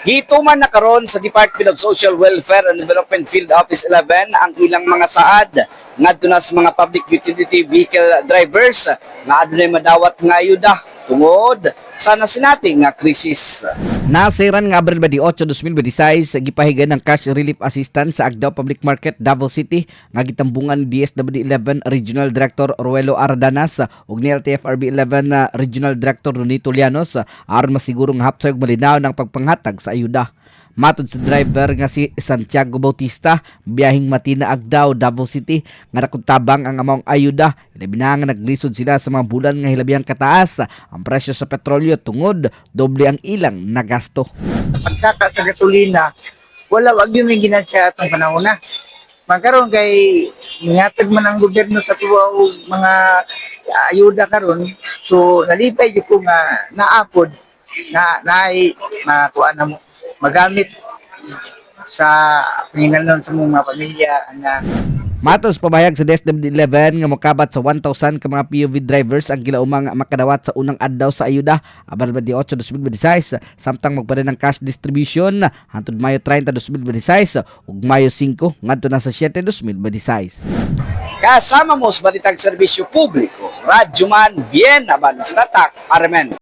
Gituman na karon sa Department of Social Welfare and Development Field Office 11 ang ilang mga saad ngadto na sa mga public utility vehicle drivers nga adunay madawat nga ayuda tungod sa nasinati nga krisis. Nasiran nga Abril 28, 2026, gipahigayon ang cash relief assistance sa Agdao Public Market, Davao City, nga gitambungan ni DSWD 11 Regional Director Ruelo Ardanas ug ni LTFRB 11 Regional Director Nonito Llanos aron masiguro nga hapsay ug malinaw ng pagpanghatag sa ayuda. Matod sa driver nga si Santiago Bautista, biyaheng Matina Agdao, Davao City, nga nakuntabang ang among ayuda. Ilabi na nga naglisod sila sa mga bulan nga hilabihang kataas ang presyo sa petrolyo tungod doble ang ilang nagasto. Pagsaka sa gasolina, wala, wag yun may ginansya atong panahon na. Magkaroon kay nihatag man ang gobyerno sa tuwa og mga ayuda karon, so nalipay jud ko nga naapod na naay makuha na mo magamit sa panginahanglan sa mga pamilya nga. Matod sa pamahayag sa DSWD 11 nga mokabat sa 1,000 ka mga PUV drivers ang gilaumang makadawat sa unang adlaw sa ayuda Abril 28, 2026, samtang magpadayon ang cash distribution hangtod Mayo 30, 2026 ug Mayo 5 ngadto na sa 7, 2026. Kasama mo sa Balitang Serbisyo Publiko, Radyoman Bien Aban sa Tatak, Aremen.